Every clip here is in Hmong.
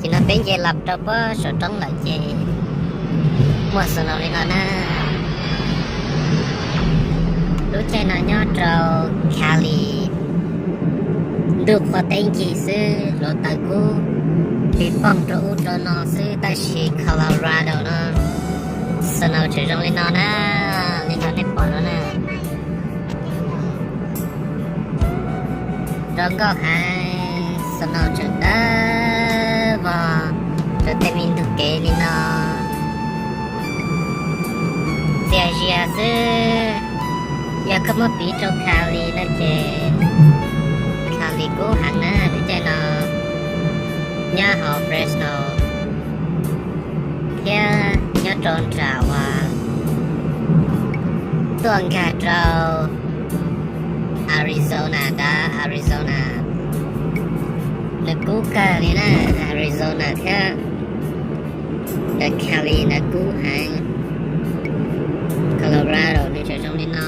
Ces no peb nce los rau pob saum roob lawm ces muaj snow li no na. Lub caij no nyob rau Cali, ntuj qhuav teb nkig xwb, hluav taws kub pis pooj rau ub rau no xwb, tab sis Colorado no snow tseem zoo li no na, li no nej pom no na. Zoo nkauj heev, snow tseem dawb vog rau tej me ntug kev li no. Txias zias xwb, yog koj muab piv rau Cali no ces Cali kub heev na, lub caij no nyob hauv Fresno thiab nyob rau nram uas tuaj nkag rau Arizona, nram Arizona nws kub kawg li na. Arizona thiab nram Cali ntawd kub heev, Colorado nws tseem zoo li no.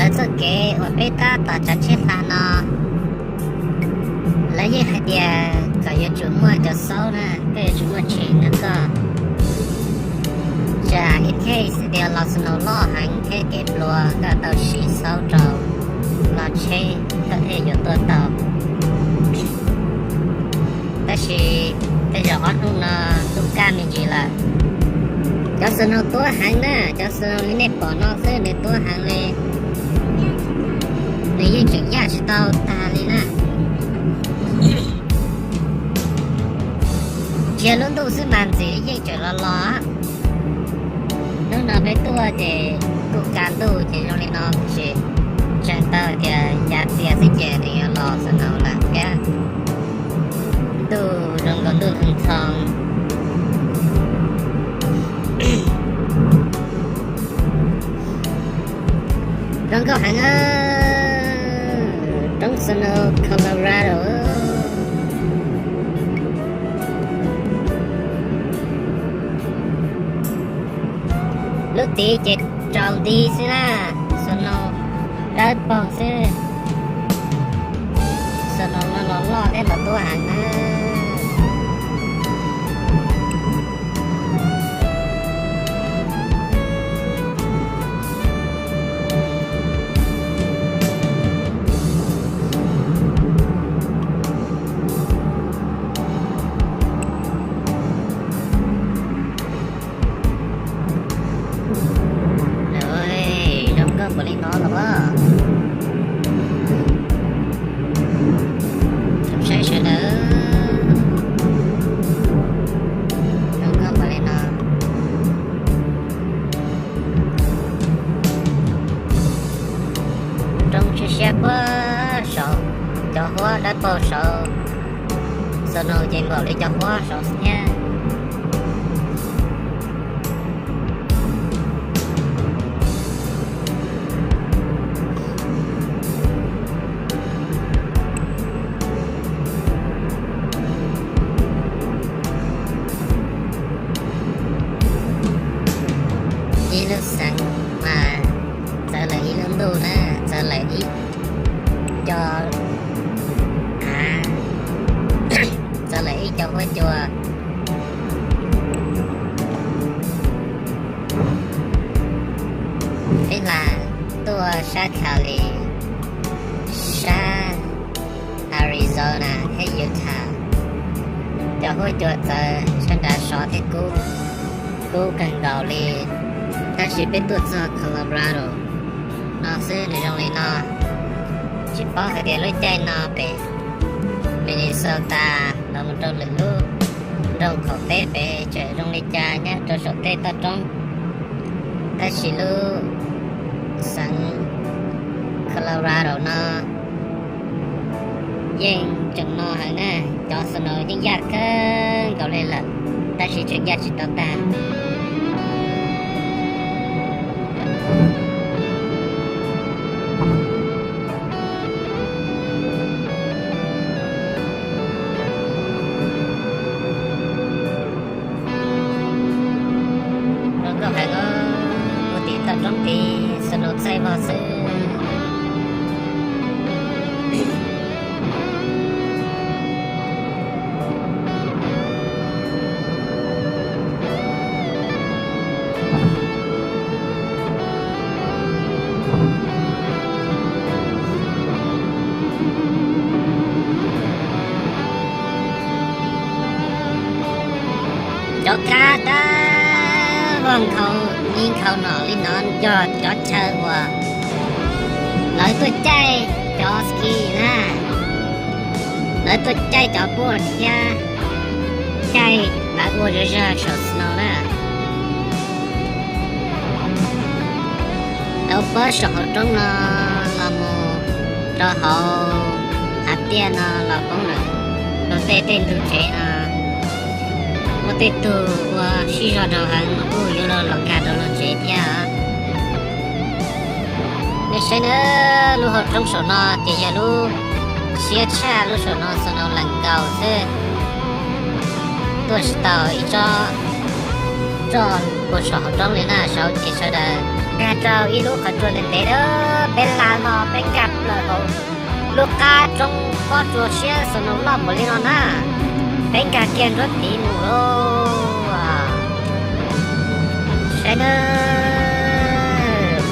Lawv txoj kev uas peb tab tom tsav tsheb hla no, lawv yeej hais tias kom yuav tsum muaj cov xaub na, koj yuav tsum muaj tsheb no koj, tsam in case tias los snow loj heev thiab kev nplua koj tau siv xaub rau los tsheb koj thiaj yuav tuaj tau. Tab sis tej zaum ob hnub no ntuj kaj me ntsis lawm, cov snow tuab heev na, cov snow li nej pom no xwb nws tuab heev li, nws yeej tseem yaj tsis tau tag li na. Ntsia lub ntuj xwb mas ntxim yeej tseem los los. Hnub no peb tuaj ces kuj kaj ntuj ces zoo li no, tab sis ntseeg tau tias ya txias xwb ces nws yuav los snow lawm thiab. Ntuj zoo nkaus ntuj ntxhoo ntxhoo. Zoo nkauj heev na, roob snow Colorado. Lub tid ces tsaus nti xwb na, snow dawb paug xwb. Snow no los loj thiab los tuab heev na. Zoo nkauj npaum li no los as. Saib sawv daws, zoo nkauj npaum li no. Roob siab siab puag saud, cov huab dawb paug saud, snow ces npaum li cov huab saud xwb thiab. Ib lub xeev mas txawv lawm ib lub ntuj na, txawv lawm ib co av, txawv lawm ib co huab cua. Peb hla tuaj sab Cali, sab Arizona thiab Utah, cov huab cua txawv sab nrad sov thiab kub, kub kawg nkaus li. Tab sis peb tuaj txog Colorado no xwb nws zoo li no. Tsis paub hais tias lub caij no pem Minnesota los mus rau lwm lub nroog qaum teb pem tseem zoo li cas nyob rau saum tej toj roob, tab sis lub xeev Colorado no yeej tseem no heev na, cov snow yeej yaj kawg nkaus li lawm, tab sis tseem yaj tsis tau tag. txaij vog xwb. Cov kab dawb vog nkhaus, ib nkhaus no li no yog cov chaw uas lawv tuaj caij cov ski na, lawv tuaj caij cov puj thiab caij lawv ua zog zog saum snow na. Lawv pab saum hauv roob no los mus rau hauv hav tiaj no los poob lawm, rau tej tej ntug tsev no. Muaj tej tug ua sib zog dhau heev mas kuj yuav los nkag rau luag tsev thiab. Nej saib na, lub hauv roob saum no ces yog lub siab tshaj, lub saum no snow lees nkaus xwb. Tuaj tsis tau ib tsob roj puag saum hauv roob li na, saud ces sawv daws nkag rau ib lub qhov tsua ntev ntev, peb hla no peb nkag plaws hauv lub qab roob pob tsuas siab snow loj npaum li no na, peb nkag kiag nruab tid mus lauj. Saib na,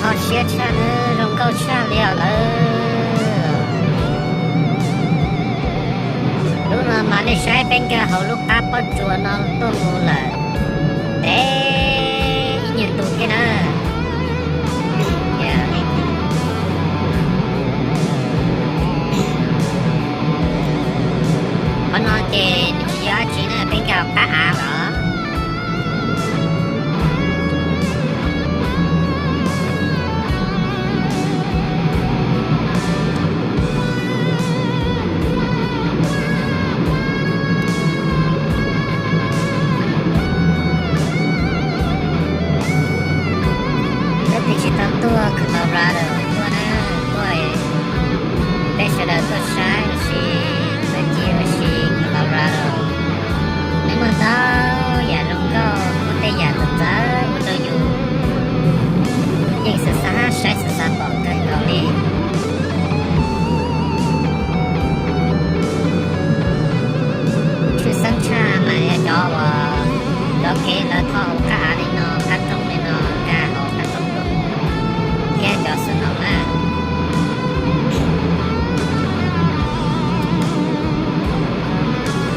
kho siab tshaj na, zoo nkauj tshaj li os lawm. Lub no mas nej saib peb nkag hauv lub qab pob tsuas no tuaj mus lawm ntev ib nyuag ntu thiab na. Qhov no ces nws tsis yog dab tsi na, peb nkag qab av los. Leej twg tsis tau tuaj Colorado tuaj na, tuaj, peb sawv daws tuaj saib ua si, tuaj ncig ua si Colorado. Nws muaj ntau yam zoo nkauj, muaj tej yam txawv txawv ua rau yus yeej xav xav saib xav xav pom kawg nkaus li. Tshwj xeeb tshaj mas yog cov uas cov kev lawv thauj hauv qab av li no, qab roob li no, nkag hauv qab roob tuaj thiab cov snow na.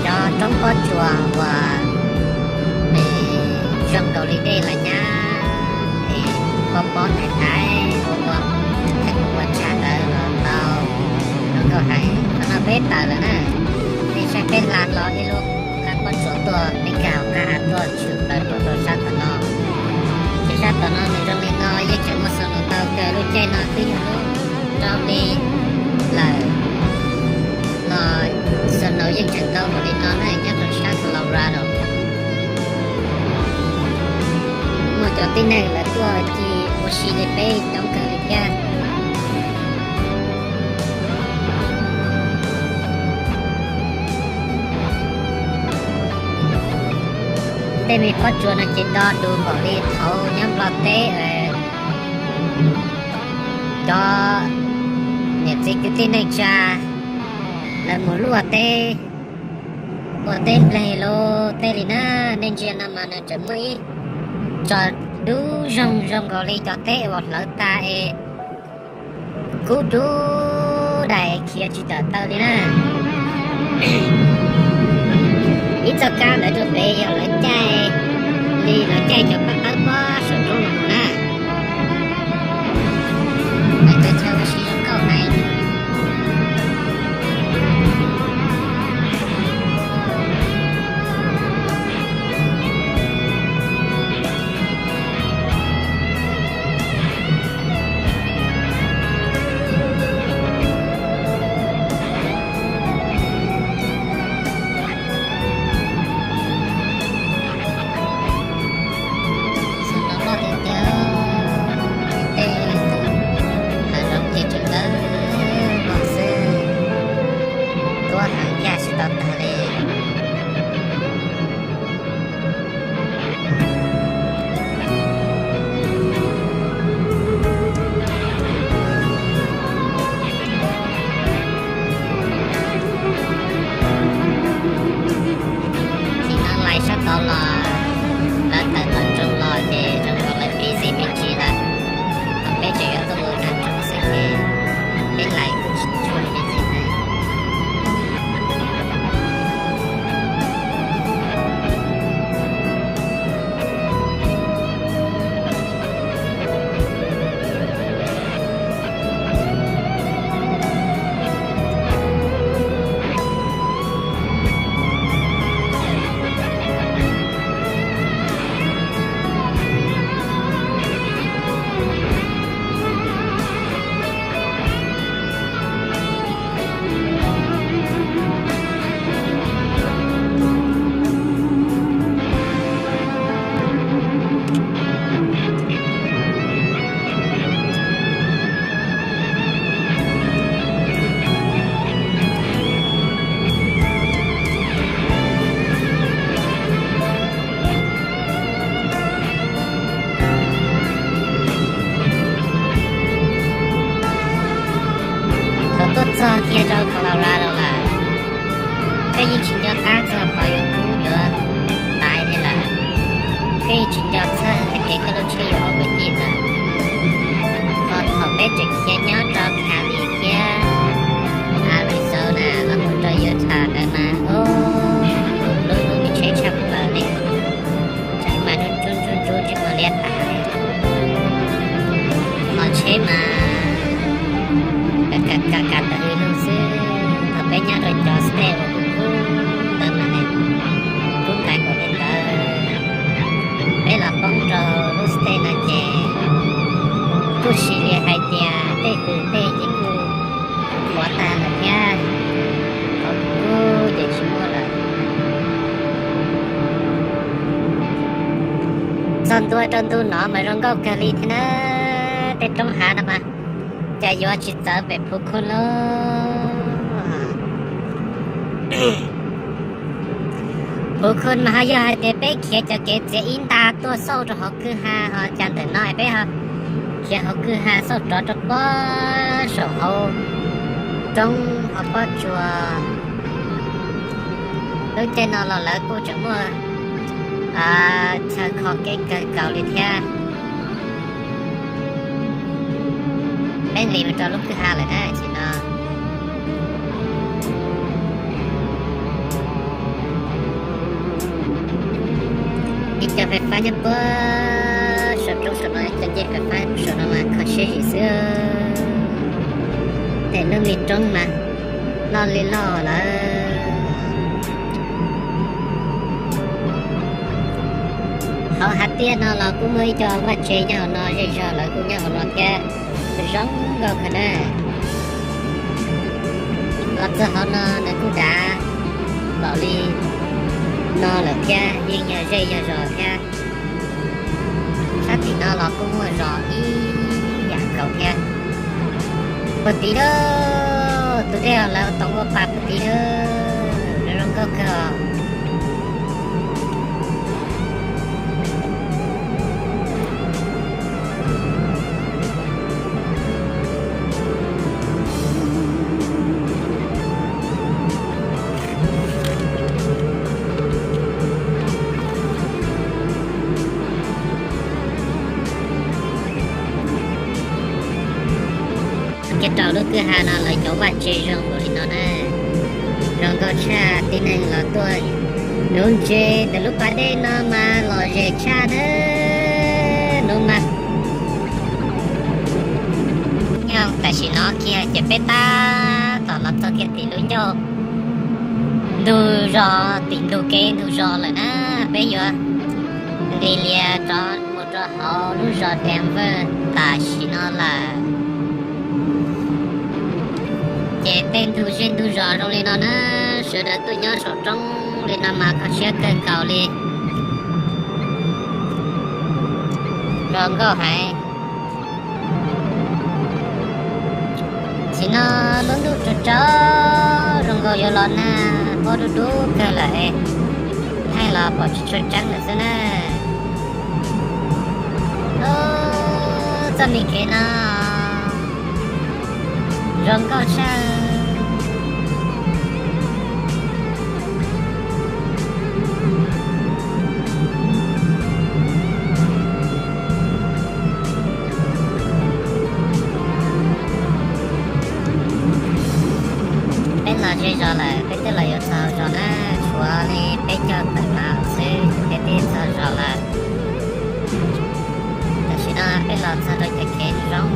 Cov roob pob tsuas uas nws zoo nkaus li dej los nyab es pob pob ntaiv ntaiv ua ua theem ua tshaj ntawd los tau, zoo nkauj heev. Qhov no peb tawm lawm na, nej saib peb hla los ib lub qab pob tsuas tuaj, peb nkag hauv qab av tuaj tshwm plaws rau sab tom no. Ces sab tom no nws zoo li no yeej tseem muaj snow ntau kawg, lub caij no twb yog lub rau li lawm los snow yeej tseem ntau npaum li no na nyob rau sab Colorado. Muaj cov tib neeg lawv tuaj ci ua si li peb coob kawg li thiab. Tej me pob tsuas no ces do dus npaum li thaum nyob Nplog teb, cov niam txiv kwv tij neej tsa lawv mus luaj teb, ua teb npleg los tej li na. Nej ntsia no mas nws tseem muaj ib tsob dub zoog zoo nkaus li cov teb uas hlawv tag es kub dub dais khiav tsis tawm taw li na. Ib txoj kab ntawd rau pem yog lawv caij li lawv caij cov paj tawb pob saum roob los na. Lawv cov chaw ua si zoo nkauj heev. Nyiaj rau Colorado lawm, koj yeej tsis nco qab txog qhov yuav kub yuav taiv li lawm. Koj yeej tsis nco txog hais tias koj lub tsheb yuav ua puas yig lawm. Ho thaum peb tseem khiav nyob rau Cali thiab Arizona los mus rau Utah ntawd mas, lub lub me tsheb tshaj plaws li, tseem mas ntsub ntsub ntsub ntsub tsis muaj liab tas. Los tsheb mas ka ka ka ka tawm hwj lug xwb. Thaum peb nyob rau cov state uas kub kub ntawd mas nws kub nqaim npaum li ntawd. Peb los poob rau lub state no ces kuj sis li hais tias tej hws tej ces kuj kub kub tag lawm thiab, qhov kub ces tsis muaj lawm. Txog ntua rau ntu no mas zoo nkauj kawg li thiab na. Tej roob hav no mas cas yuav tsis txawv pem Phu Khun lawm. Phu Khun mas ho yog hais tias peb khiav cov kev txiav ib nta tuaj xauj rau hauv kwj ha ho cas ntawm no peb ho khiav hauv kwj ha xauj rov rau pob saum hauv roob hauv pob tsuas. Lub caij no los lawv kuj tseem muaj chaw kho kev kawg nkaus li thiab. Peb nqis mus rau lub kwj ha lawm na, tam sim no ib co fais fab nyob puag saum roob saum no, cov ncej fais fab saum no mas kho siab zim xwb. Tej lub me roob mas loj li loj lawm. Hauv hav tiaj no los kuj muaj ib co vaj tse nyob hauv no, zej zog lawv kuj nyob hauv no thiab, zoo nkauj kawg na. Los txog hauv no nws kuj dav npaum li no lawm thiab, yeej yog zej yog zos thiab. Sab tim no los kuj muaj zos ib yam nkaus thiab. Puag tid na, tus dej lawv toom ua pas puag tid na, zoo nkauj kawg os. Kiag rau lub kwj ha no lawv cov vaj tse zoo npaum li no na, zoo nkauj tshaj. Tib neeg los tuaj nuv ntses ntawm lub pas dej no mas lom zem tshaj na. Nuv mas nyob tam sim no kiag ces peb tab tom los txog kiag tim lub ncauj ntug zos, tim ntug kev ntug zos lawm na. Peb yuav nqis lias rov mus rau hauv lub zos Denver tam sim no lawm. Ces tej ntug zej ntug zos zoo li no na, sawv daws tuaj nyob saum roob li no mas kho siab kawg nkaus li. Zoo nkauj heev. Tam sim no lub ntuj tsaus tsaus, zoo nkaus yuav los nag, pob dub dub kawg lawm, thaij los pom tsis tshua tseeb lawm xwb na. Txoj me kev no zoo nkauj tshaj. Peb los ze zos lawm, peb twb los yuav txog zos na, tshuav li peb caug tawm mas xwb peb twb txog zos lawm. Tam sim no peb los txog rau cov kev zoo,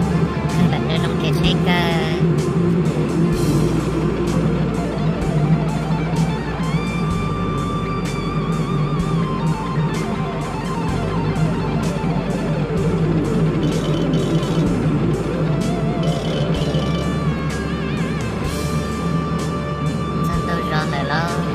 lawm zoo kev tsheb kawg. Txog ntug zos lawm lauj.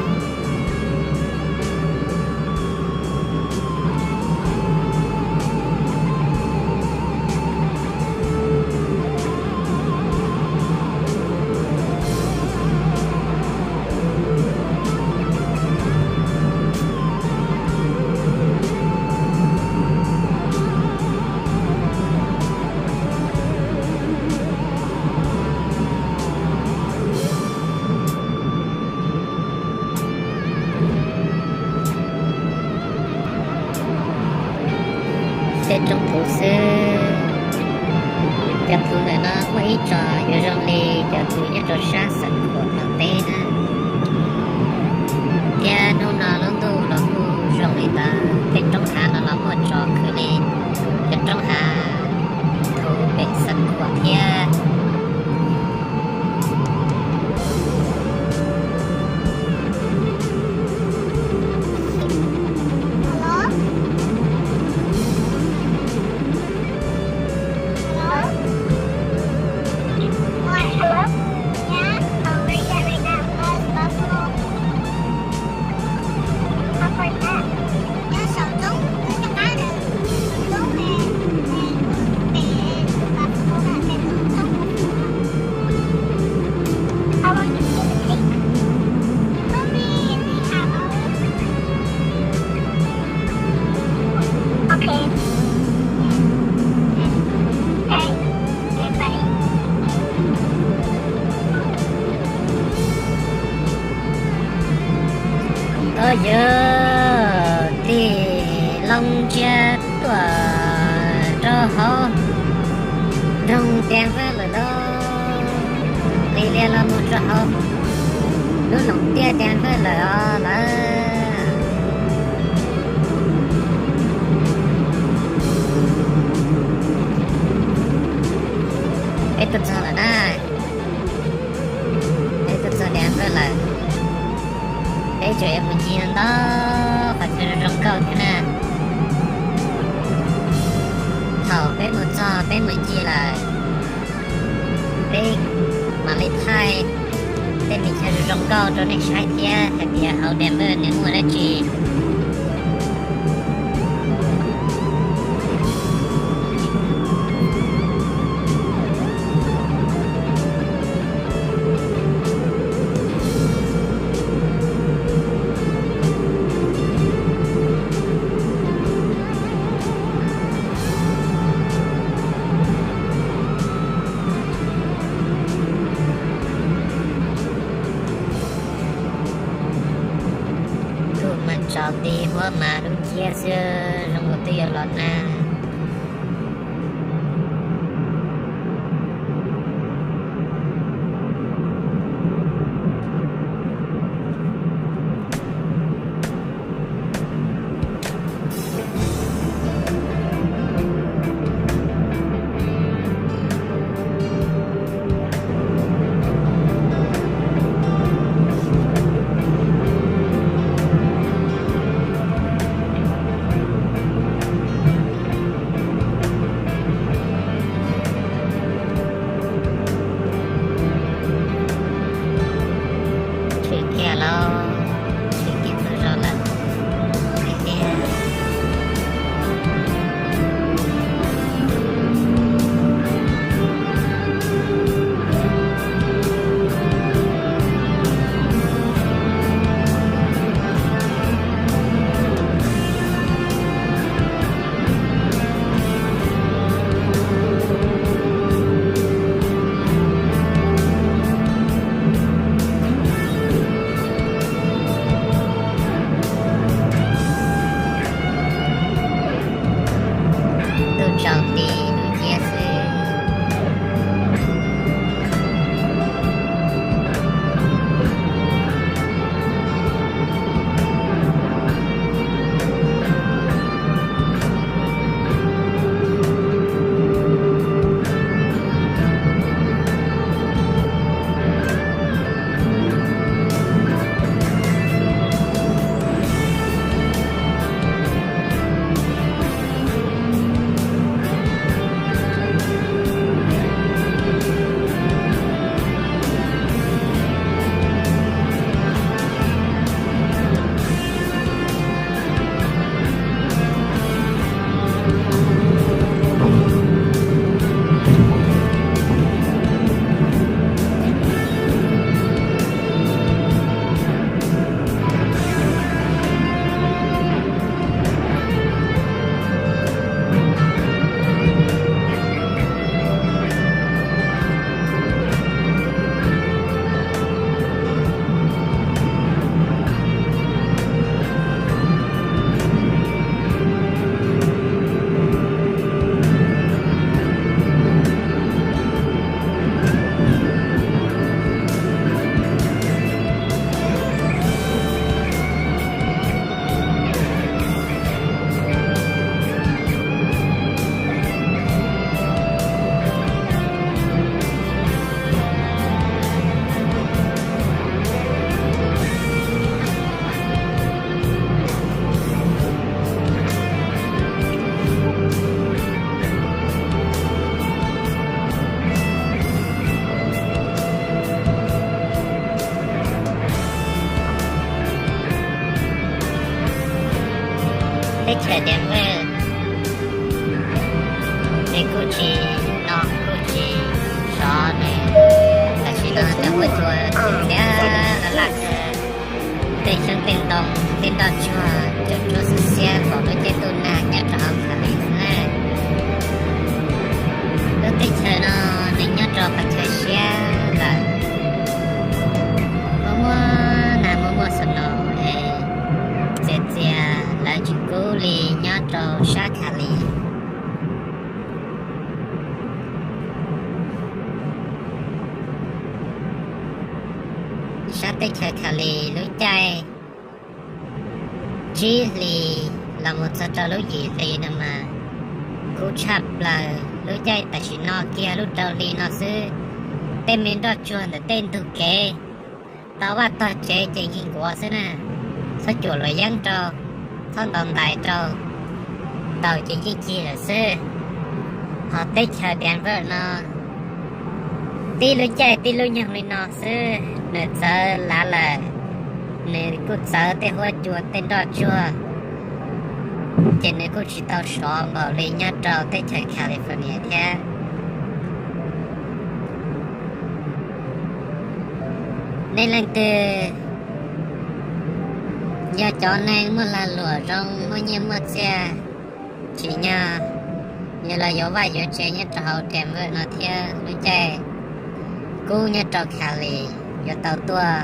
Peb roob puv xwb. Cov puv ntawm no muaj ib co yuav zoo li cov puv nyob rau sab Xam Khuam no teb na. Thiab hnub no lub ntuj los kuj zoo li ntawd, peb roob hav no los muaj tso khwv li cov roob hav puv pem Xam Khuam thiab. Yog tig loo ntsia tuaj rau hauv nroog Denver lawm lauj. Tig lias los mus rau hauv lub loos tiaj Denver lawm os lawm. Peb tuaj txog lawm na. Peb tuaj txog Denver lawm. Peb tseem yuav mus ncig ntau qhov chaw zoo zoo nkauj thiab na. Thaum peb mus txog peb mus ncig lawm, peb mam li thaij tej me chaw zoo zoo nkauj rau nej saib thiab hais tias hauv Denver nws muaj dab tsi. Ntuj mas tsaus nti, huab mas dub nciab xwb, zoo nkaus twb yuav los nag. Denver, nws kuj tsis no kuj tsis sov nws, tam sim no cov huab cua txias laj laj, tej xyoob tej ntoo tej nroj tsuag cov tsuag xiab xiab npaum lub caij ntuj nag nyob rau hauv Cali na. Lub teb chaws no nws nyob rau qhov chaw siab lawm, muaj muaj nag muaj muaj snow es txias txias lawv tsis kub li nyob rau sab Cali. Sab teb chaws Cali lub caij tsib hlis los mus txog rau lub yim hli no mas kub tshaj plaws. Lub caij tam sim no kiag lub rau hli no xwb, tej me nroj tsuag ntawm tej ntug kev tau vaj tog tsev ces yeej nkuav xwb na. Txhob cuam luam yeeb rau, txhob ntaus ntais rau, ntaus ces yeej cig lawm xwb. Ho teb chaws Denver no tib lub caij tib lub nyoog li no xwb nws txawv lav lawm, nws kuj txawv tej huab cua tej nroj tsuag, ces nws kuj tsis tau sov npaum li nyob rau teb chaws California thiab. Nej leej twg yog cov neeg muaj lag luam zoo muaj nyiaj muaj txiaj, tsim nyog yog los yuav vaj yuav tsev nyob rau hauv Denver no thiab lub caij kub nyob rau Cali, yuav tau tuaj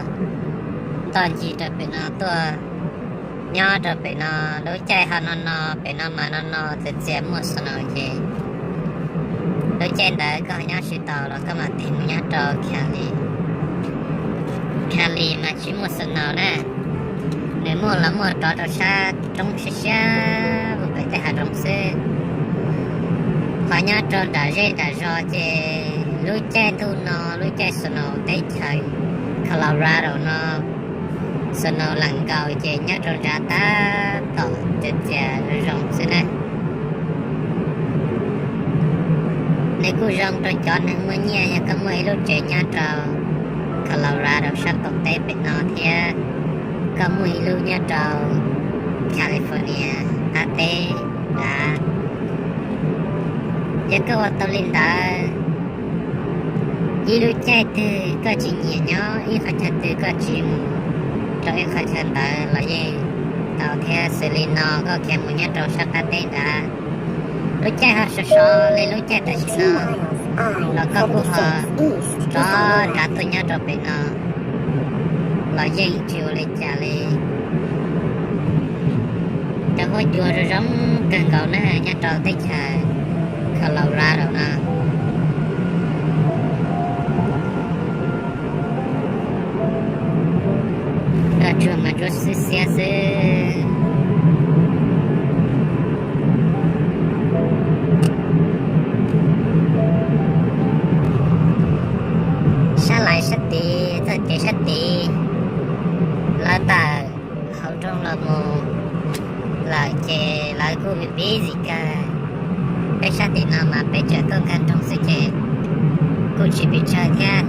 ntoj ncig rau pem no, tuaj nyob rau pem no. Lub caij ho no no pem no mas no no txias txias muaj snow ces lub caij ntawd koj nyob tsis tau los koj mam tig mus nyob rau Cali. Cali mas tsis muaj snow na, nws muaj los muaj rov rau sab roob siab siab mus pem tej hav zoov xwb. Qhov nyob rau nram zej nram zos ces lub caij ntuj no lub caij snow teb chaws Colorado no snow lam nkaus ces nyob rau nrad tab tom txias txias zoo zoo xwb na. Nws kuj zoo rau cov neeg muaj nyiaj, yog koj muaj ib lub tsev nyob rau Colorado sab qaum teb pem no thiab koj muaj ib lub nyob rau California qab teb nrad. Yog koj ua tau li ntawd, ib lub caij twg koj tsis nyiam nyob ib qhov chaw twg koj tsis mus rau ib qhov chaw ntawd los yeej tau thiab. Xws li no koj khiav mus nyob rau sab qab teb nrad, lub caij ho sov sov li lub caij tam sim no los koj kuj ho rov nrad tuaj nyob rau pem no los yeej tsis ua li cas li. Cov huab cua zoo zoo kawg nkaus na nyob rau teb chaws Colorado no. Nroj tsuag mas ntsuab xwb xiab xwb. Sab lais sab tid, txoj kev sab tid, lawv tawm hauv nroog los mus lawm ces lawv kuj busy kawg. Peb sab tim no mas peb tseem tuaj nkag nroog xwb ces kuj tsis pes tsawg thiab.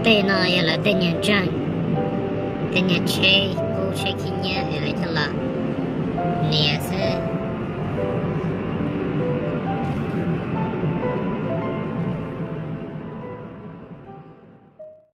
Tej no yog lawv tej nyuag ntseej, tej nyuag tsheb kub tsheb khib nyiab es lawv coj los nias xwb.